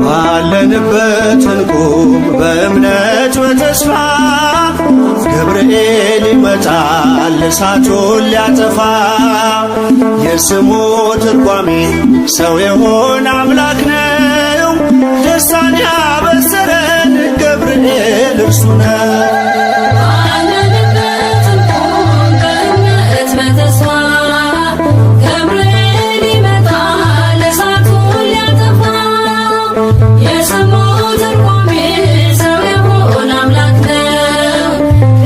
ባለንበት እንቁም በእምነት በተስፋ፣ ገብርኤል ይመጣል እሳቱን ሊያጠፋ። የስሙ ትርጓሜ ሰው የሆነ አምላክ ነው። ደስታን ያበሰረን ገብርኤል እርሱ ነው። ባለንበት እንቁም በእምነት በተስፋ፣ ገብርኤል ይመጣል እሳቱን ሊያጠፋ። የስሙ ትርጓሜ ሰው የሆነ አምላክ ነው።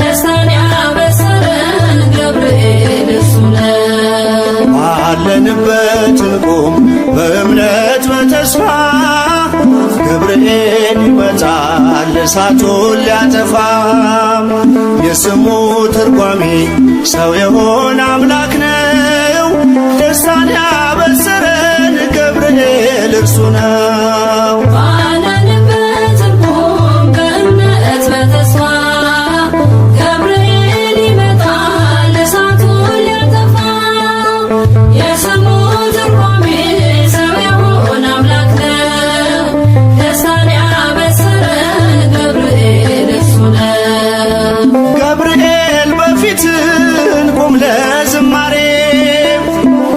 ደስታን ያበሰረን ገብርኤል እርሱ ነው። ባለንበት እንቁም በእምነት በተስፋ፣ ገብርኤል ይመጣል እሳቱን ሊያጠፋ። የስሙ ትርጓሜ ሰው የሆነ አምላክ ነው። ደስታን ያበሰረን ገብርኤል እርሱ ነው። ባለንበት እንቁም በእምነት በተስፋ፣ ገብርኤል ይመጣል እሳቱን ሊያጠፋ። የስሙ ትርጓሜ ሰው የሆነ አምላክ ነው። ደስታን ያበሰረን ገብርኤል እርሱ ነው። ገብርኤል በፊት እንቁም ለዝማሬ፣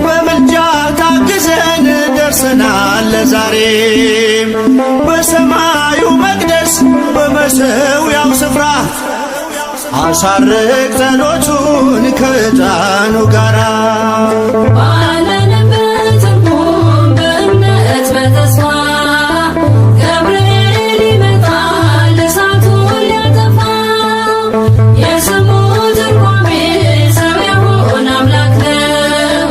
በምልጃ ታግዘን ደርሰናል ለዛሬ። በሰማዩ መቅደስ በመሠዊያው ስፍራ አሳርግ ጸሎቱን ከዕጣኑ ጋራ። ባለንበት እንቁም በእምነት በተስፋ፣ ገብርኤል ይመጣል እሳቱን ሊያጠፋ። የስሙ ትርጓሜ ሰው የሆነ አምላክ ነው።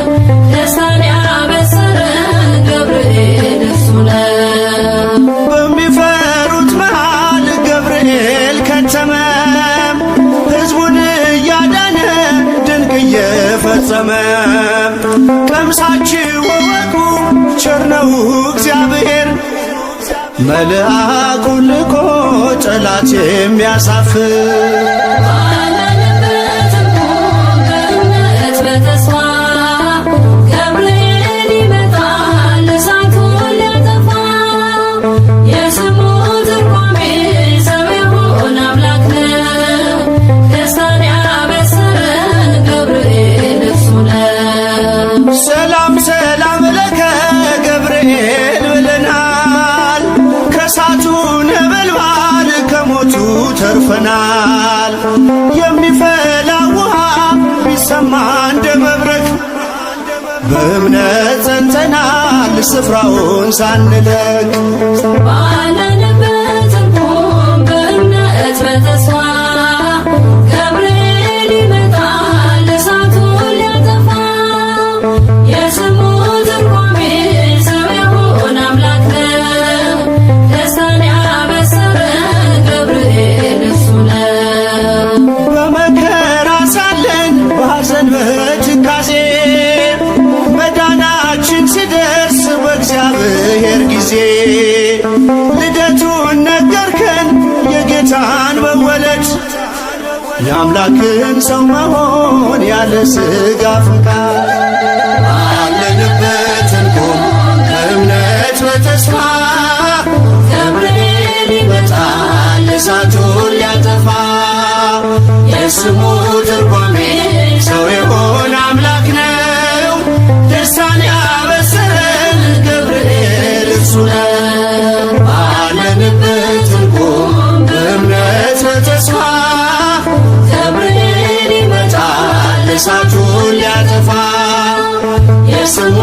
ደስታን ያበሰረን ገብርኤል እርሱ ነው። በሚፈሩት መሃል ገብርኤል ከተመ፣ ሕዝቡን እያዳነ ድንቅ እየፈጸመ። ቀምሳችሁ እወቁ ቸር ነው እግዚአብሔር፣ መልአኩን ልኮ ጠላት የሚያሳፍር። ባለንበት እንቁም በእምነት በተስፋ፣ ገብርኤል ይመጣል እሳቱን ሊያጠፋ። የስሙ ትርጓሜ ሰው የሆነ አምላክ ነው። ደስታን ያበሰረን ገብርኤል እርሱ ነው። ሰላም ሰላም ለከ ገብርኤል ብለናል፣ ከእሳቱ ነበልባል ከሞቱ ተርፈናል። የሚፈላ ውሃ ቢሰማ እንደ መብረቅ፣ በእምነት ጸንተናል ስፍራውን ሳንለቅ። ባለንበት እንቁም በእምነት በተስፋ፣ ገብርኤል ይመጣል እሳቱን ሊያጠፋ። የስሙ ትርጓሜ ሰው የሆነ አምላክ ነው። ደስታን ያበሰረን ገብርኤል እርሱ ነው። በመከራ ሳለን በሐዘን በትካዜ፣ መዳናችን ሲደርስ በእግዚአብሔር ጊዜ፣ ልደቱን ነገርከን የጌታን መወለድ፣ የአምላክን ሰው መሆን ያለ ሥጋ ፈቃድ። ባለንበት እንቁም በእምነት በተስፋ፣ ገብርኤል ይመጣል እሳቱን ሊያጠፋ። የስሙ ትርጓሜ ሰው የሆነ አምላክ ነው። ደስታን ያበሰረን ገብርኤል እርሱ ነው። ባለንበት እንቁም በእምነት በተስፋ፣ ገብርኤል ይመጣል እሳቱን ሊያጠፋ። የስሙ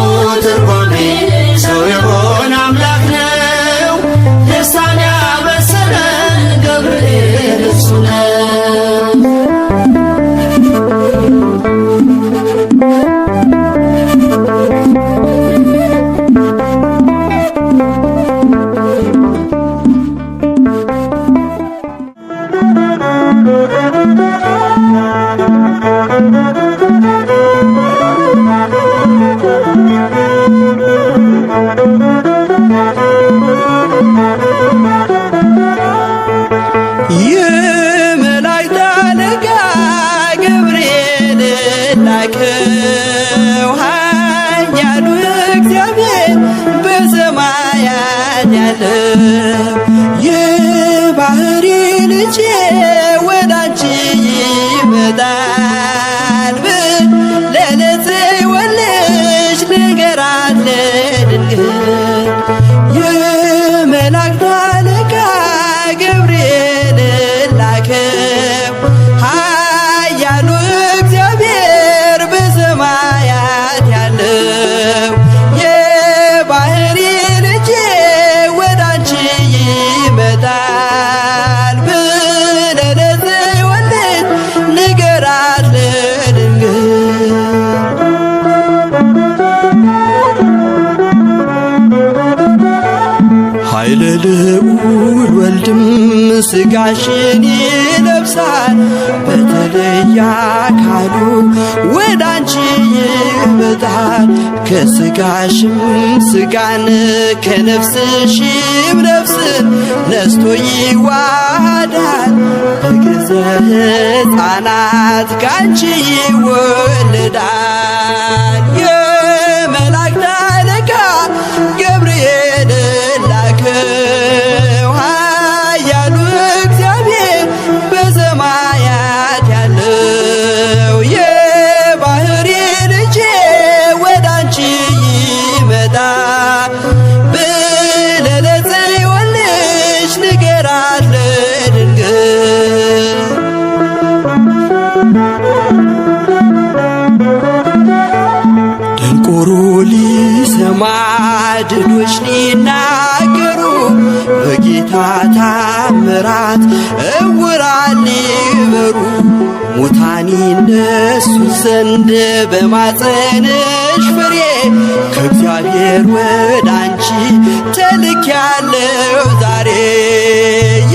ትርጓሜ ሰው የሆነ አምላክ ነው። ደስታን ያበሰረን ገብርኤል እርሱ ነው። Thank you. የመላእክት አለቃ ገብርኤል ላከው ኃያሉ እግዚአብሔር በሰማያት ያለው የባህሪ ልጄ ወዳንቺ ይመጣል ለለጽዮን ልጅ ንገራት ለድንግል የመላእክት አለቃ ገብርኤል ላከው ኃያሉ እግዚአብሔር በሰማያት ያለው የባህሪ ልጄ ወዳንቺ ይመጣል ብለህ ለጽዮን ልጅ ንገራት ለድንግል። ኃይለ ልዑል ወልድም ሥጋሽን ይለብሳል በተለየ አካሉ ወደ አንቺ ይመጣል ከሥጋሽም ሥጋን ከነፍስሽም ነፍስን ነስቶ ይዋሃዳል በግዘ ሕፃናት ካንቺ ይወለዳል። የመላእክት አለቃ ገብርኤል ላከው ኃያሉ እግዚአብሔር በሰማያት ያለው የባህሪ ልጄ ወደ አንቺ ይመጣል ብለህ ለጽዮን ልጅ ንገራት ለድንግል። ደንቆሮ ሊሰማ ድዶች ሊናገሩ በጌታ ታምራት እውራን ሊበሩ ሙታን ይነሱ ዘንድ በማፀንሽ ፍሬ ከእግዚአብሔር ወደ አንቺ ተልኬያለሁ ዛሬ።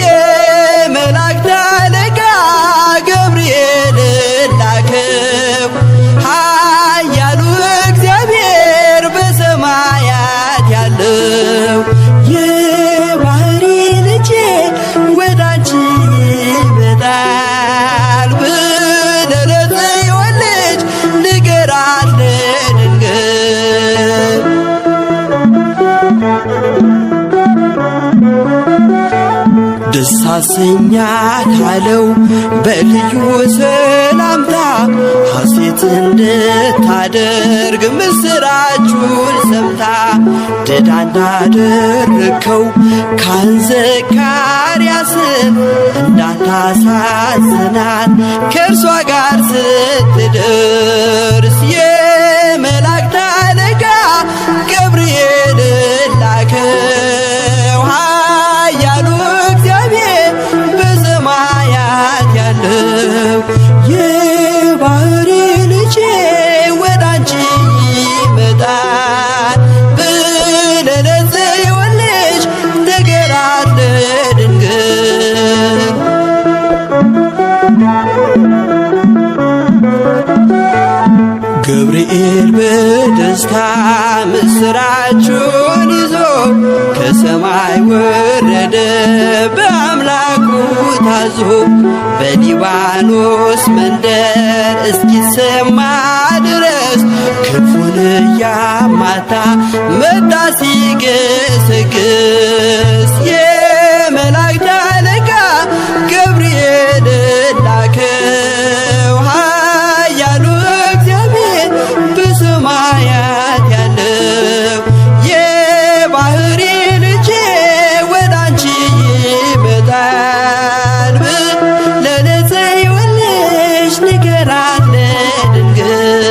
የመላእክት አለቃ ገብርኤል ላከው ኃያሉ እግዚአብሔር በሰማያት ያለው የባህሪ ልጄ ወደ አንቺ ይመጣል ብለህ ለጽዮን ልጅ ንገራት ለድንግል። ደስ አሰኛት አለው በልዩ ሰላምታ ሐሴት እንድታደርግ ምስራቹን ሰምታ ድዳ እንዳደረግከው ካህን ዘካርያስን እንዳታሳዝናት ከእርሷ ጋር ስትደርስ የመላእክት አለቃ ገብርኤል ላከው ኃያሉ እግዚአብሔር በሰማያት ያለው የባህሪ ልጄ ወደ አንቺ ይመጣል ብለህ ለጽዮን ልጅ ንገራት ለድንግል። ገብርኤል በደስታ ምስራቹን ይዞ ከሰማይ ወረደ በአምላኩ ታዞ በሊባኖስ መንደር እስኪሰማ ድረስ ክንፉን እያማታ መጣ ሲገሰግስ የመላእክት አለቃ ገብርኤል ላከው ኃያሉ እግዚአብሔር በሰማያት ያለው የባህሪ ልጄ ወደ አንቺ ይመጣል ብለህ ለጽዮን ልጅ ንገራት ለድንግል።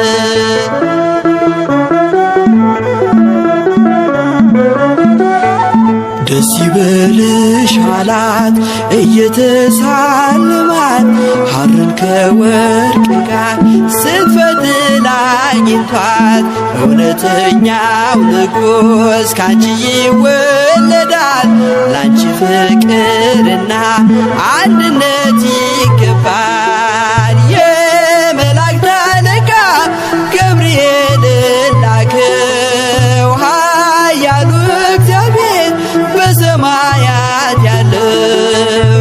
ደስ ይበልሽ አላት እየተሳለማት ሐርን ከወርቅ ጋር ስትፈትል አግኝቷት እውነተኛው ንጉሥ ካንቺ ይወለዳል ላንቺ ፍቅርና አንድነት ይገባል። የመላእክት አለቃ ገብርኤል ላከው ኃያሉ እግዚአብሔር በሰማያት ያለው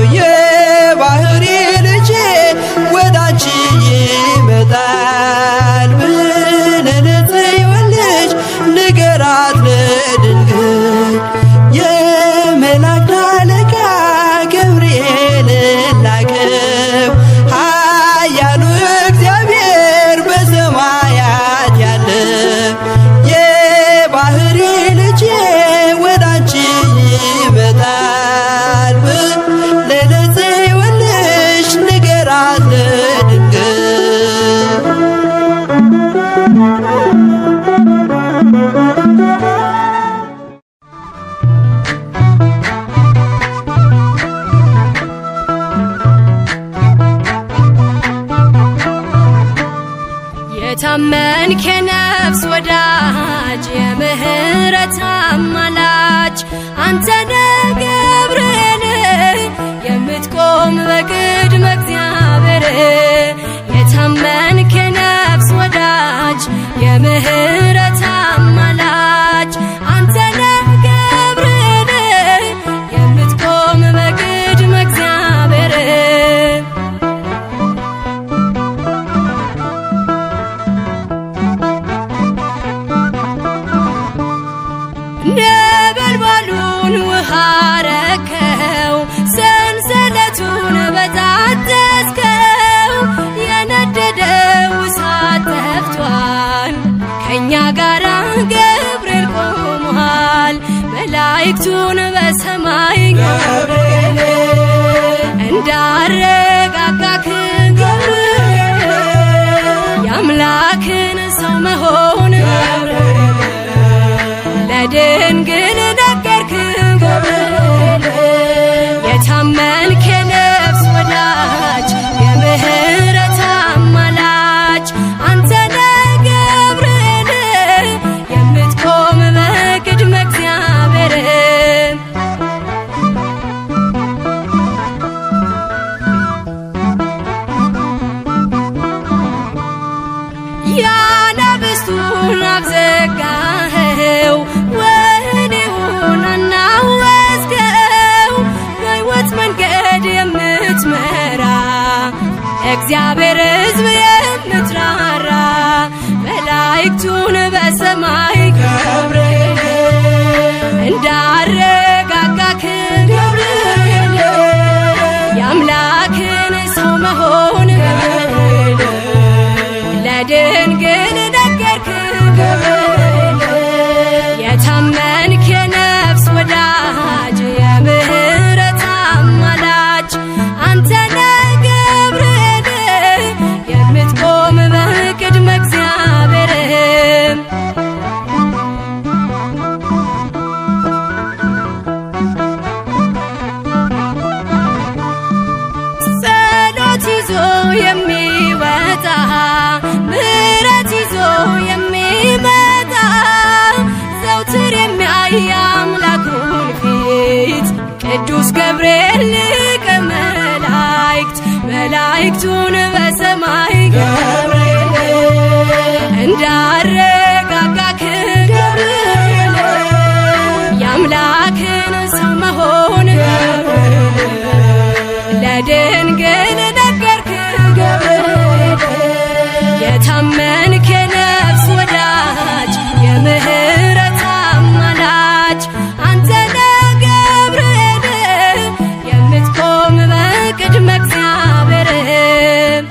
የታመንክ የነፍስ ወዳጅ የምህረት አማላጅ አንተ ነህ ገብርኤል የምትቆም በቅድመ እግዚአብሔር። የታመንክ የነፍስ ወዳጅ የምህረት አማላጅ አንተ ነህ ገብርኤል የምትቆም በቅድመ እግዚአብሔር። ነበልባሉን ውሃ ረከው፣ ሰንሰለቱን በጣጠስከው፣ የነደደው እሳት ጠፍቷል፣ ከእኛ ጋር ገብርኤል ቆሟል። መላእክቱን በሰማይ ገብርኤል እንዳረጋጋክ ገብርኤል የአምላክን ሰው መሆን ለድንግል ነገርክ ገብርኤል። የታመንክ የነፍስ ወዳጅ የምህረት አማላጅ አንተ ነህ ገብርኤል የምትቆም በቅድመ እግዚአብሔር። ያናብስቱን አብዘጋኸው፣ ወህኒውን አናወዝከው፣ በሕይወት መንገድ የምትመራ እግዚአብሔር ሕዝብ የምትራራ መላእክቱን በሰማይ ገብርኤል እንዳረጋጋክ ገብርኤል የአምላክን ሰው መሆን ለድንግል ነገርክ ገብርኤል። የታመንክ የነፍስ ወዳጅ የምህረት አማላጅ አንተ ነህ ገብርኤል የምትቆም በቅድመ እግዚአብሔር። ጸሎት ይዞ የሚወጣ፣ ምሕረት ይዞ የሚመጣ፣ ዘውትር የሚያይ አምላኩን ፊት ቅዱስ ገብርኤል ሊቀ መላእክት መላእክቱን በሰማይ ገብርኤል እንዳረጋጋክ ገብርኤል የአምላክን ሰው መሆን ለድንግል ነገርክ ገብርኤል። የታመንክ የነፍስ ወዳጅ የምህረት አማላጅ አንተ ነህ ገብርኤል የምትቆም በቅድመ እግዚአብሔር።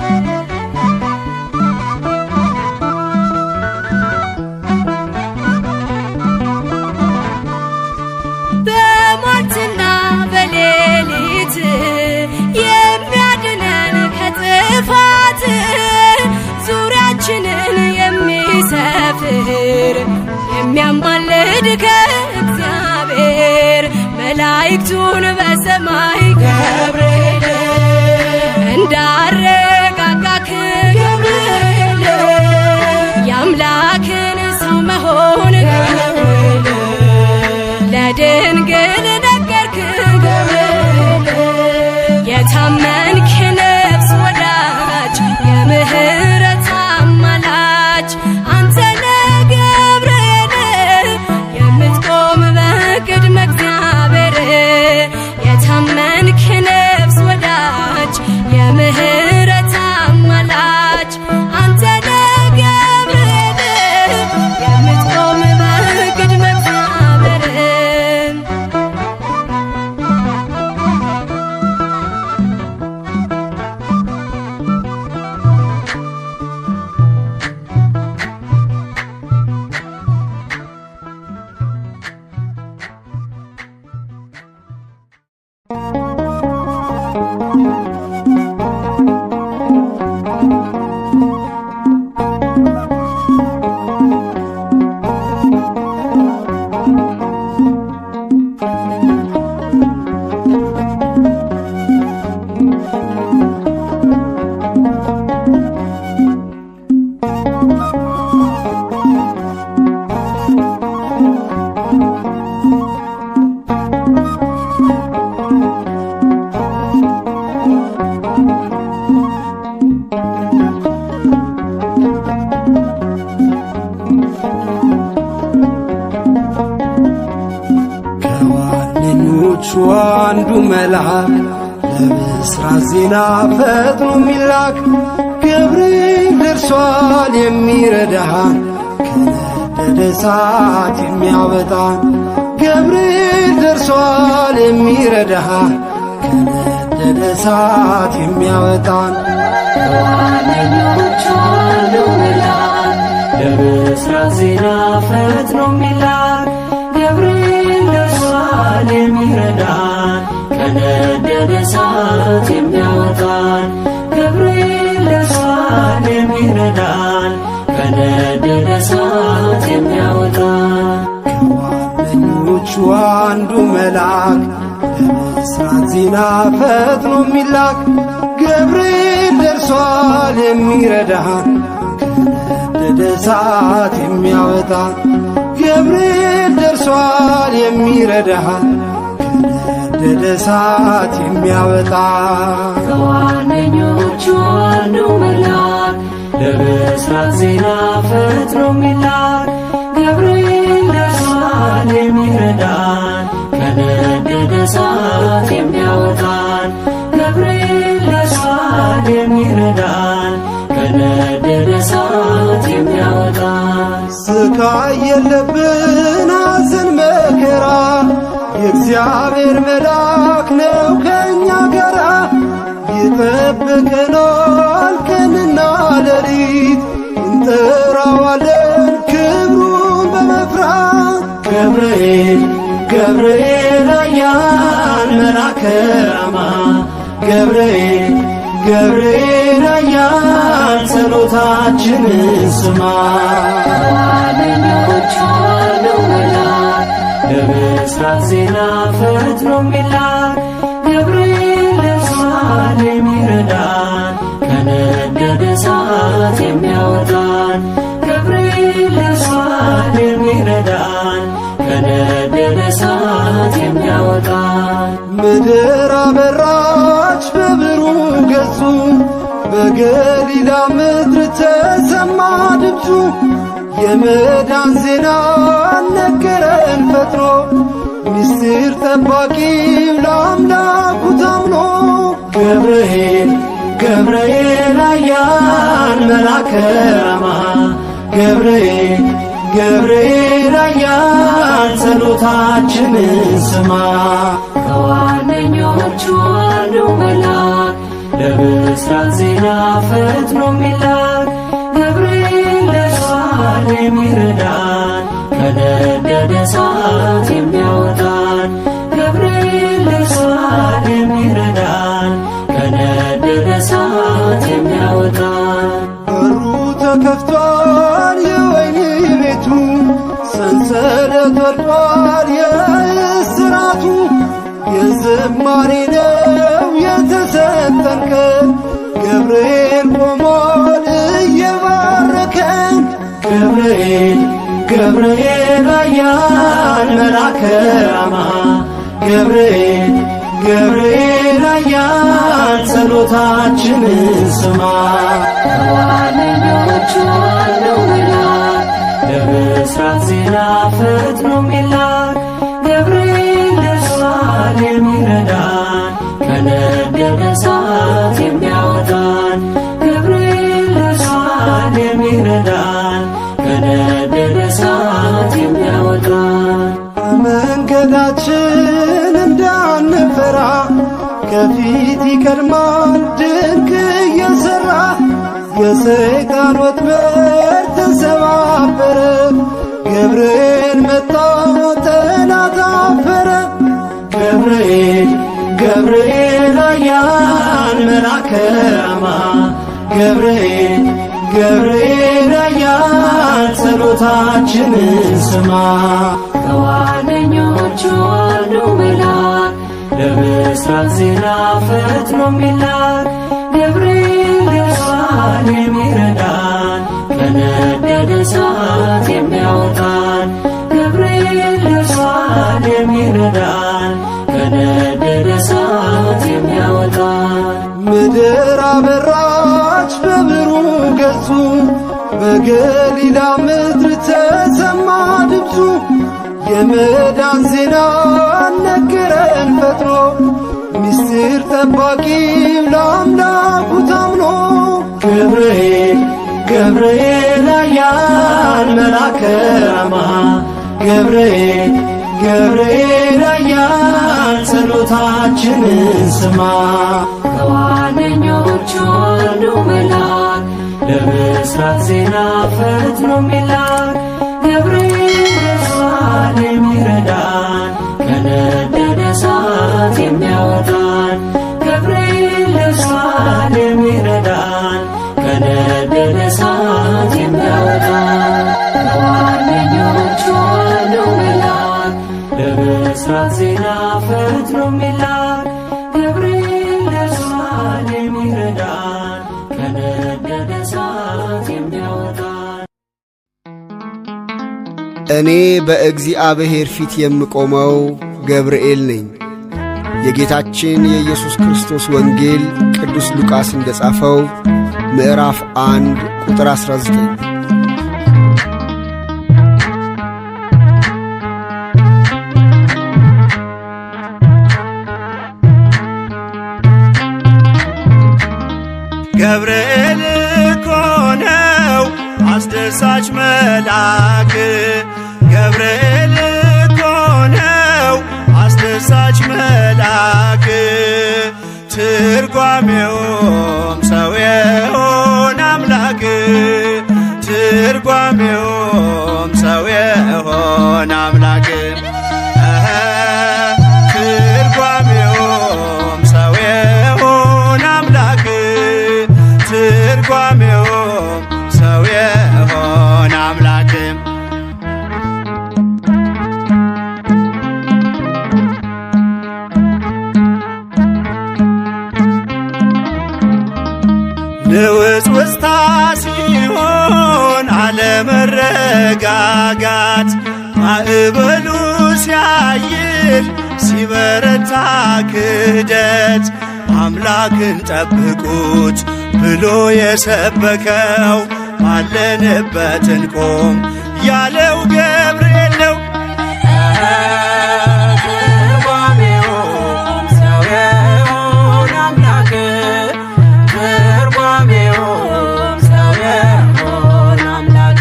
በሟርትና በሌሊት የሚያድነን ከጥፋት፣ ዙሪያችንን የሚሰፍር የሚያማልድ ከእግዚአብሔር መላእክቱን በሰማይ ገብርኤል እንዳረጋጋክ ገብርኤል የአምላክን ሰው መሆን ለድንግል ነገርክ ገብርኤል። የታመንክ የነፍስ ወዳጅ የምህረት አማላጅ አንተ ነህ ገብርኤል የምትቆም በቅድመ እግዚአብሔር። የታመንክ የነፍስ ወዳጅ የምህረት አማላጅ አንተ ነህ ገብርኤል የምትቆም በቅድመ እግዚአብሔር። ከዋነኞቹ አንዱ መልአክ ለብስራት ዜና ፈጥኖ የሚላክ ገብርኤል ደርሷል የሚረዳን ከነደደ እሳት የሚያወጣን ገብርኤል ደርሷል የሚረዳን ከነደደ እሳት የሚያወጣን ከዋነኞቹ አንዱ መልአክ ለብስራት ዜና ፈጥኖ የሚላክ ገብርኤል ደርሷል የሚረዳን ከነደደ እሳት የሚያወጣን ገብርኤል ደርሷል የሚረዳን ከነደደ እሳት የሚያወጣን ከዋነኞቹ አንዱ መልአክ ለብስራት ዜና ፈጥኖ የሚላክ ገብርኤል ደርሷል የሚረዳን ከነደደ እሳት የሚያወጣን ገብርኤል ደርሷል የሚረዳን ከነደደ እሳት የሚያወጣን ከዋነኞቹ አንዱ መልአክ ለብስራት ዜና ፈጥኖ የሚላክ ገብርኤል ደርሷል የሚረዳን ከነደደ እሳት የሚያወጣን ገብርኤል ደርሷል የሚረዳን ከነደደ እሳት የሚያወጣን ስቃይ የለብን ሐዘን መከራ የእግዚአብሔር መልአክ ነው ከእኛ ጋራ ይጠብቀናል ቀንና ሌሊት እንጠራዋለን ክብሩን በመፍራት ገብርኤል ገብርኤል ኃያል መልአከ ራማ ገብርኤል ገብርኤል ኃያል ጸሎታችንን ስማ። ከዋነኞቹ አንዱ መልአክ ለብስራት ዜና ፈጥኖ የሚላክ ገብርኤል ደርሷል የሚረዳን ከነደደ እሳት የሚያወጣን ገብርኤል ደርሷል የሚረዳን ከነደደ እሳት የሚያወጣን ምድር አበራች በብሩህ ገጹ በገሊላ ምድር ተሰማ ድምፁ የመዳን ዜና ነገረን ፈጥኖ ምስጢር ጠባቂው ለአምላኩ ታምኖ ገብርኤል ገብርኤል ኃያል መልአከ ራማ ገብርኤል ገብርኤል ኃያል ጸሎታችንን ስማ። ከዋነኞቹ አንዱ መልአክ ለብስራት ዜና ፈጥኖ የሚላክ ገብርኤል ደርሷል የሚረዳን ከነደደ እሳት የሚያወጣን ገብርኤል ደርሷል የሚረዳን ከነደደ እሳት የሚያወጣን በሩ ተከፍቷል የወህኒ ቤቱ ሰንሰለት ወድቋል የእስራቱ የዝማሬ ነው የተሰጠን ቀን ገብርኤል ቆሟል እየባረከን ገብርኤል ገብርኤል ኃያል መልአከ ራማ ገብርኤል ገብርኤል ኃያል ጸሎታችንን ስማ። ከዋነኞቹ አንዱ መልአክ ለብስራት ዜና ፈጥኖ የሚላክ ገብርኤል ደርሷል የሚረዳን ከነደደ እሳት የሚያወጣን ገብርኤል ደርሷል የሚረዳን ከነደደ እሳት የሚያወጣን በመንገዳችን እንዳንፈራ ከፊት ይቀድማል ድንቅ እየሠራ የሰይጣን ወጥመድ ተሰባበረ ገብርኤል መጣ ጠላት አፈረ ገብርኤል ገብርኤል ኃያል መልአከ ራማ ገብርኤል ገብርኤል ኃያል ጸሎታችንን ስማ። ከዋነኞቹ አንዱ መልአክ ለብስራት ዜና ፈጥኖ የሚላክ ገብርኤል ደርሷል የሚረዳን ከነደደ እሳት የሚያወጣን ገብርኤል ደርሷል የሚረዳን ከነደደ እሳት የሚያወጣን ምድር አበራች በብሩህ ገጹ በገሊላ ምድር ተሰማ ድምፁ የመዳን ዜና ነገረን። ምስጢር ጠባቂው ለአምላኩ ታምኖ ገብርኤል ገብርኤል ኃያል መልአከ ራማ ገብርኤል ገብርኤል ኃያል ጸሎታችንን ስማ። ከዋነኞቹ አንዱ መልአክ ለብስራት ዜና ፈጥኖ ሚላክ ገብርኤል ደርሷል የሚረዳን ከነደደ እሳት የሚያወጣን ገብርኤል ደርሷል የሚረዳን ከነደደ እሳት የሚያወጣን ከዋነኞቹ አንዱ መልአክ ለብስራት ዜና ፈጥኖ ሚላክ ገብርኤል ደርሷል የሚረዳን ከነደደ እሳት የሚያወጣን። እኔ በእግዚአብሔር ፊት የምቆመው ገብርኤል ነኝ። የጌታችን የኢየሱስ ክርስቶስ ወንጌል ቅዱስ ሉቃስ እንደ ጻፈው ምዕራፍ 1 ቁጥር 19። ገብርኤል እኮ ነው አስደሳች መልአክ፣ ገብርኤል እኮ ነው አስደሳች መልአክ፣ ትርጓሜውም ሰው የሆነ አምላክ፣ ትርጓሜውም ሰው የሆነ አምላክ፣ ትርጓሜውም ሰው የሆነ አምላክ፣ ትርጓሜውም ሰው የሆነ አምላክ። ንውጽውጽታ ሲሆን አለመረጋጋት፣ ማዕበሉ ሲያይል ሲበረታ ክህደት፣ አምላክን ጠብቁት ብሎ የሰበከው ባለንበት እንቆም ያለው ገብርኤል ነው። ትርጓሜውም ሰው የሆነ አምላክ፣ ትርጓሜውም ሰው የሆነ አምላክ።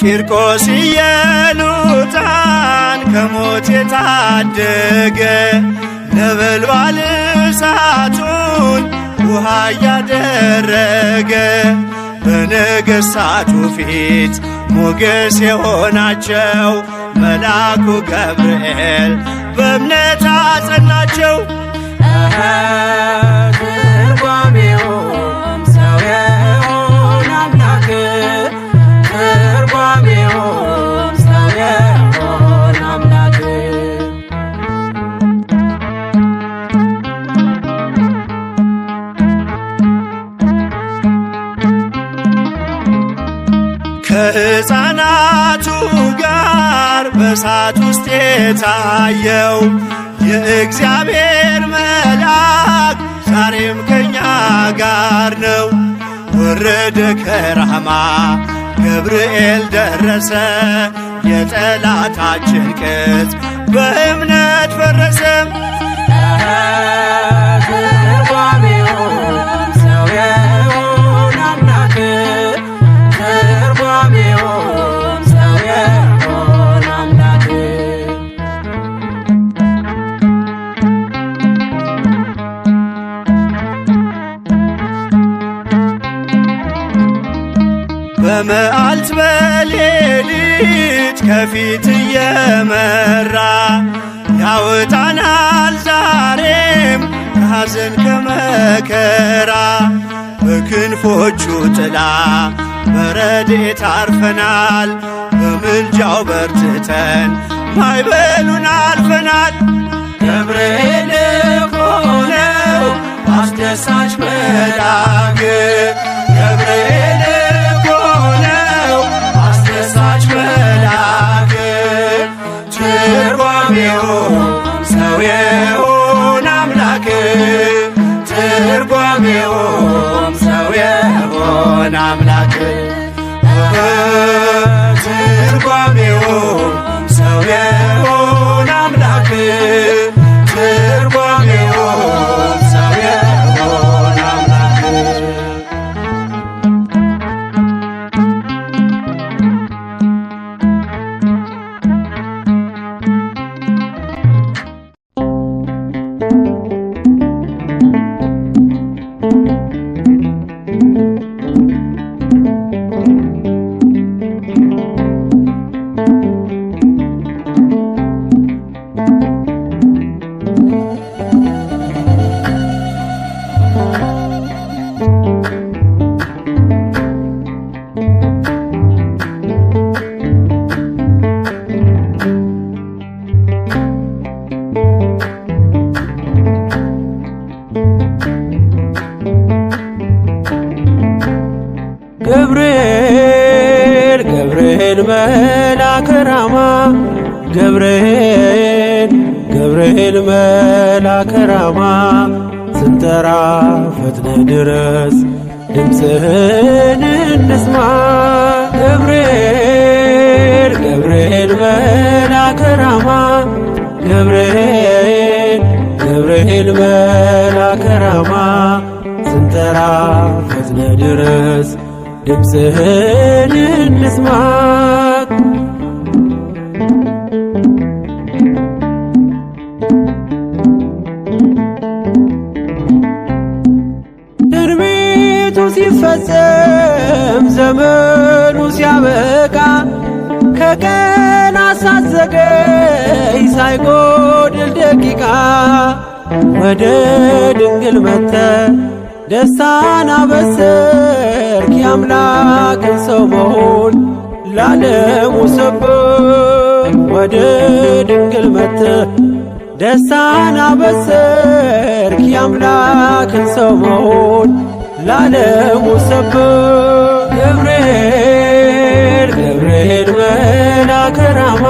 ቂርቆስ ኢየሉጣን ከሞት የታደገ፣ ነበልባል እሳቱን ውሃ እያደረገ፣ በነገሥታቱ ፊት ሞገስ የሆናቸው መልአኩ ገብርኤል በእምነት አጸናቸው። ትርጓሜውም ሰው የሆነ አምላክ፣ ትርጓሜውም ሰው የሆነ አምላክ። ከሕፃናቱ ጋር በእሳት ውስጥ የታየው የእግዚአብሔር መልአክ ዛሬም ከኛ ጋር ነው። ወረደ ከራማ ገብርኤል ደረሰ፣ የጠላታችን ቅጽ በእምነት ፈረሰ። ትርጓሜውም ሰው የሆነ አምላክ፣ ትርጓሜውም ሰው የሆነ አምላክ። በመዓልት በሌሊት ከፊት እየመራ ያወጣናል ዛሬም ከሐዘን ከመከራ፣ በክንፎቹ ጥላ በረድኤት አርፈናል፣ በምልጃው በርትተን ማዕበሉን አልፈናል። ገብርኤል እኮ ነው አስደሳች መልአክ፣ ገብርኤል እኮ ነው አስደሳች መልአክ፣ ትርጓሜውም ሰው የሆነ አምላክ፣ ትርጓሜውም ሰው የሆነ አምላክ። ገብርኤል ገብርኤል መልአከ ራማ ገብርኤል ገብርኤል መልአከ ራማ ስንጠራ ፈጥነ ድረስ ድምፅህን እንስማ። ገብርኤል ገብርኤል መልአከ ራማ ገብርኤል ገብርኤል መልአከ ራማ ስንጠራ ፈጥነ ድረስ ድምፅህን እንስማ። ትንቢቱ ሲፈጸም ዘመኑ ሲያበቃ ከቀን ሳትዘገይ ሳይጎድል ደቂቃ ወደ ድንግል መጥተ ደስታን አበሰርክ የአምላክን ሰው መሆን ለዓለሙ ሰበክ። ወደ ድንግል መጥተ ደስታን አበሰርክ የአምላክን ሰው መሆን ለዓለሙ ሰበክ። ገብርኤል ገብርኤል መልአከ ራማ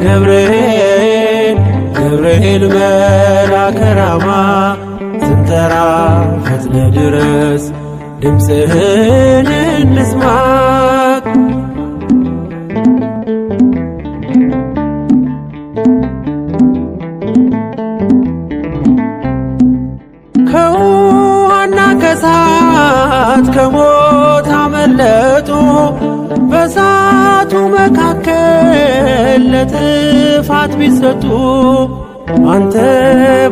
ገብርኤል ገብርኤል መልአከ ራማ ስንጠራ ፈጥነ ድረስ ድምፅህን እንስማ። ከውሃና ከእሳት ከሞት አመለጡ በእሳቱ መካከል ለጥፋት ቢሰጡ አንተ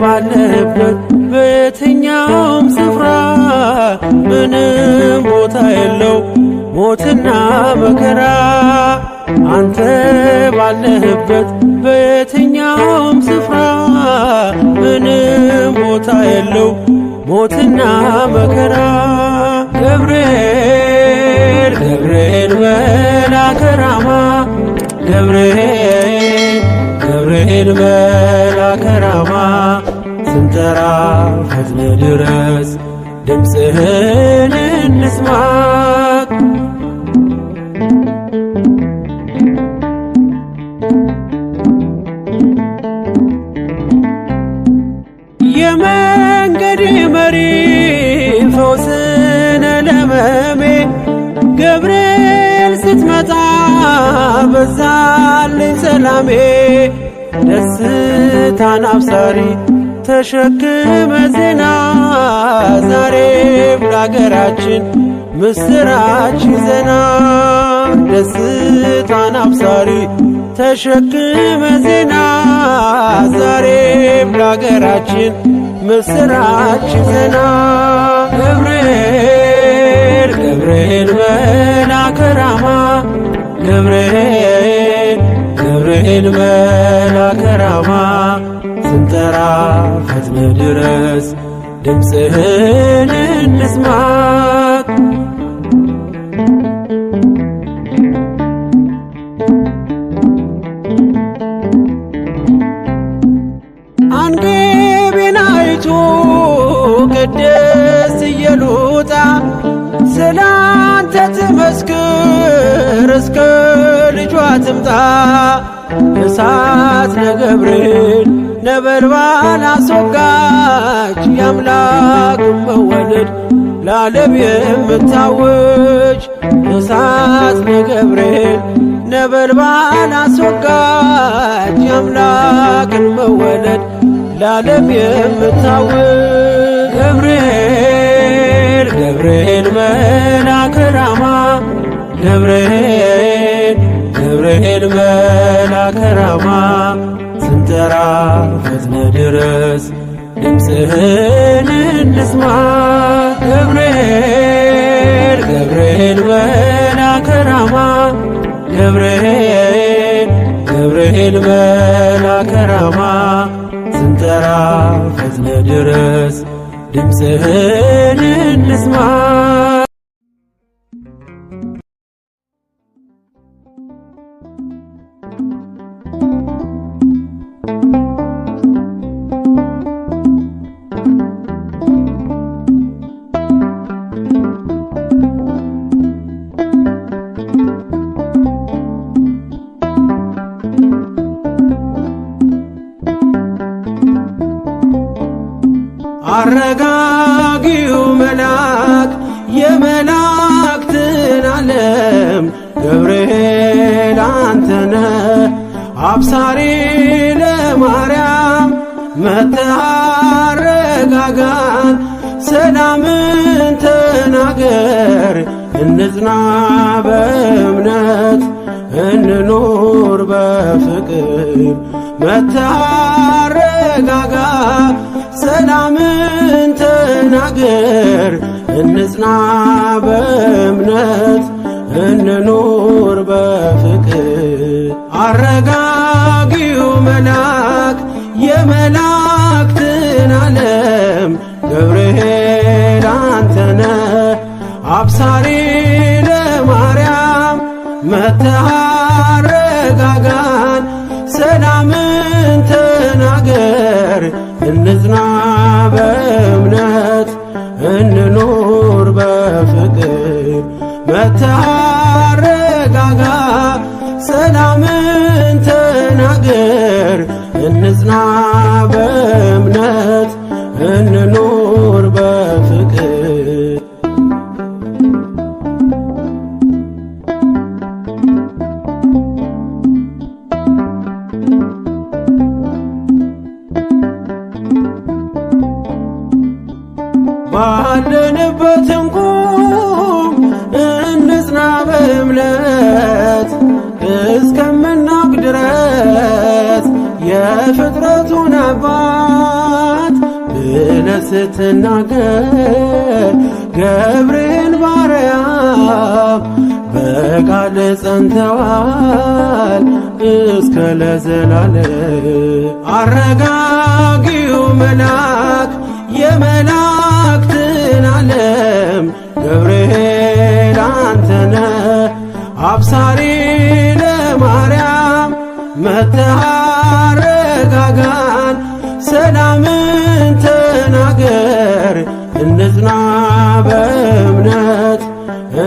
ባለህበት በየትኛውም ስፍራ ምንም ቦታ የለው ሞትና መከራ። አንተ ባለህበት በየትኛውም ስፍራ ምንም ቦታ የለው ሞትና መከራ። ገብርኤል ገብርኤል መልአከ ራማ ገብርኤል ገብርኤል መልአከ ራማ ስንጠራ ፈጥነ ድረስ ድምፅህን እንስማ። የመንገድ መሪ ፈውስነ ለመሜ ገብርኤል ስትመጣ በዛልኝ ሰላሜ ደስታን አብሳሪ ተሸክመ ዜና ዛሬም ለአገራችን ምስራች ይዘና ደስታን አብሳሪ ተሸክመ ዜና ዛሬም ለአገራችን ምስራች ይዘና። ገብርኤል ገብርኤል መልአከ ራማ ገብርኤል ገብርኤል መልአከ ራማ ስንጠራ ፈጥነ ድረስ ድምፅህን እንስማ። አንጌቤናይቱ ቅድስት ኢየሉጣ ስላንተ ትመስክር እስከ ልጇ ትምጣ። እሳት ለገብርኤል ነበልባል አስወጋች የአምላክ መወለድ ለዓለም የምታውጅ እሳት ለገብርኤል ነበልባል አስወጋች የአምላክን መወለድ ለዓለም የምታውጅ። ገብርኤል ገብርኤል መልአከ ራማ ገብርኤል ገብርኤል መልአከ ራማ ስንጠራ ፈጥነ ድረስ ድምፅህን እንስማ። ገብርኤል ገብርኤል መልአከ ራማ ገብርኤል ገብርኤል መልአከ ራማ ስንጠራ ፈጥነ ድረስ ድምፅህን እንስማ። አረጋጊው መልአክ የመላእክትን ዓለም ገብርኤል አንተነ አብሳሪ ለማርያም መጥተህ አረጋጋን፣ ሰላምን ተናገር፣ እንጽና በእምነት እንኑር በፍቅር። መጥተህ አረጋጋ፣ ሰላምን ተናገር፣ እንጽና በእምነት እንኑር በፍቅር። አረጋጊው መልአክ የመላእክትን ዓለም ገብርኤል አንተነ አብሳሪ ለማርያም መጥተህ አረጋጋን፣ ሰላምን ተናገር፣ እንጽና በእምነት እንኑር በፍቅር። መጥተህ አረጋጋ፣ ሰላምን ተናገር፣ እንጽና በእምነት እንኑር በፍቅር። ባለንበት እንቁም እንጽና በእምነት እስከምናውቅ ድረስ የፍጥረቱን አባት ብለህ ስትናገር ገብርኤል ባርያም በቃል ጸንተዋል እስከ ለዘላለም። አረጋጊው መልአክ የመላእክትን ዓለም ገብርኤል አንተነ አብሳሪ ለማርያም መጥተህ አረጋጋን፣ ሰላምን ተናገር፣ እንጽና በእምነት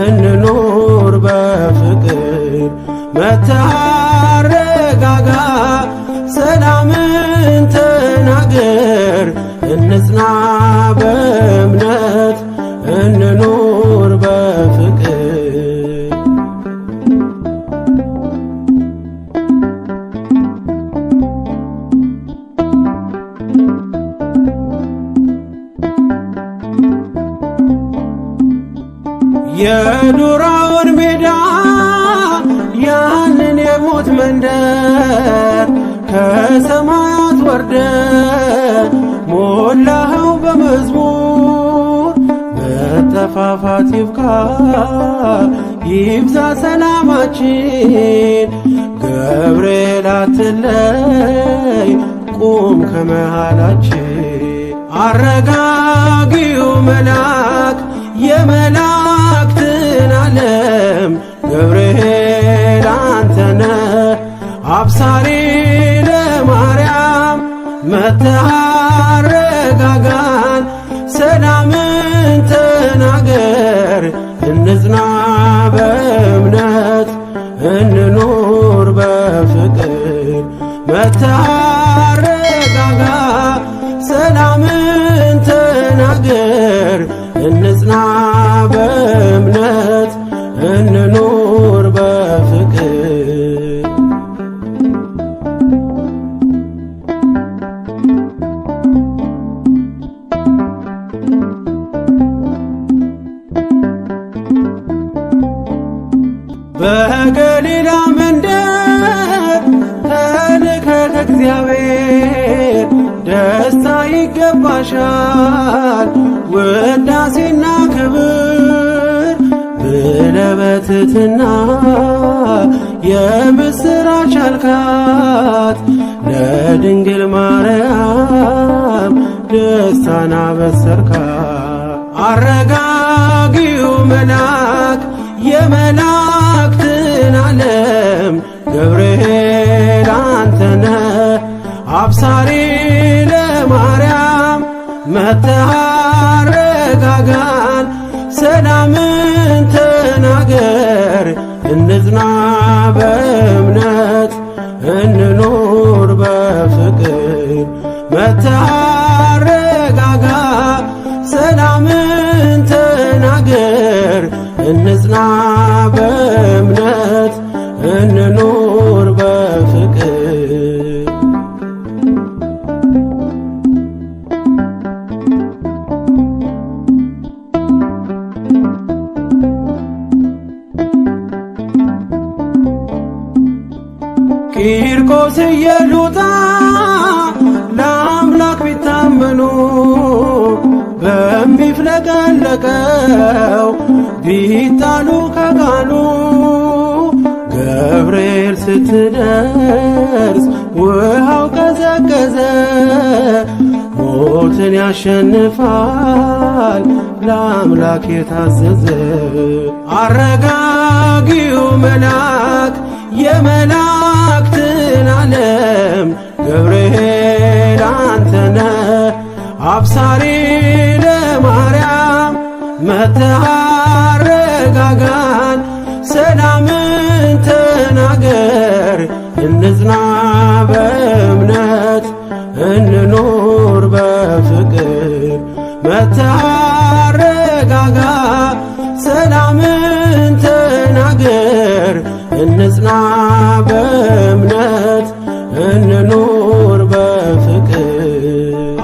እንኑር በፍቅር። መጥተህ አረጋጋ፣ ሰላምን ተናገር፣ እንጽና በእምነት እንኑር በፍቅር። የዱራውን ሜዳ ያንን የሞት መንደር ከሰማያት ወርደ ሞላኸው በመዝሙር። መጠፋፋት ይብቃ ይብዛ ሰላማችን፣ ገብርኤል አትለይ ቁም ከመሃላችን። አረጋጊው መልአክ የመላእክትን ዓለም ገብርኤል አንተነ አብሳሪ ለማርያም መጥተህ አረጋጋን፣ ሰላምን ተናገር፣ እንጽና በእምነት እንኑር በፍቅር። መጥተህ አረጋጋ፣ ሰላምን ተናገር፣ እንጽና በእምነት እንኑር በፍቅር። በገሊላ መንደር ተልከ ከእግዚአብሔር ደስታ ይገባሻል ውዳሴና ክብር ብለህ በትሕትና የምስራች አልካት ለድንግል ማርያም ደስታን አበሰርካት። አረጋጊው መልአክ የመላእክትን ዓለም ገብርኤል አንተነ አብሳሪ ለማርያም መጥተህ አረጋጋን፣ ሰላምን ተናገር፣ እንጽና በእምነት እንኑር በፍቅር። መጥተህ አረጋጋ፣ እንጽና በእምነት እንኑር በፍቅር። ቂርቆስ ኢየሉጣ ለአምላክ ቢታመኑ በሚፍለቀለቀው ቢጣሉ ከጋኑ ገብርኤል ስትደርስ ውሃው ቀዘቀዘ። ሞትን ያሸንፋል ለአምላክ የታዘዘ። አረጋጊው መልአክ የመላእክትን ዓለም ገብርኤል አንተነ አብሳሪ ለማርያም መጥተህ አረጋጋን፣ ሰላምን ተናገር፣ እንጽና በእምነት እንኑር በፍቅር። መጥተህ አረጋጋ፣ ሰላምን ተናገር፣ እንጽና በእምነት እንኑር በፍቅር።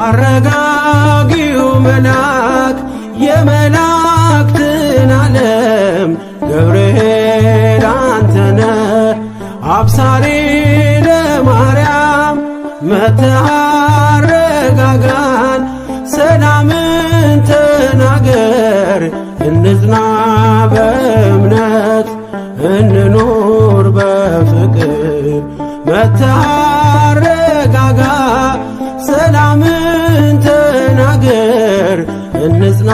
አረጋጊው መልአክ የመላእክትን ዓለም ገብርኤል አንተነ አብሳሪ ለማርያም መጥተህ አረጋጋን፣ ሰላምን ተናገር፣ እንጽና በእምነት እንኑር በፍቅር። መጥተህ አረጋጋ፣ ሰላምን ተናገር፣ እንጽና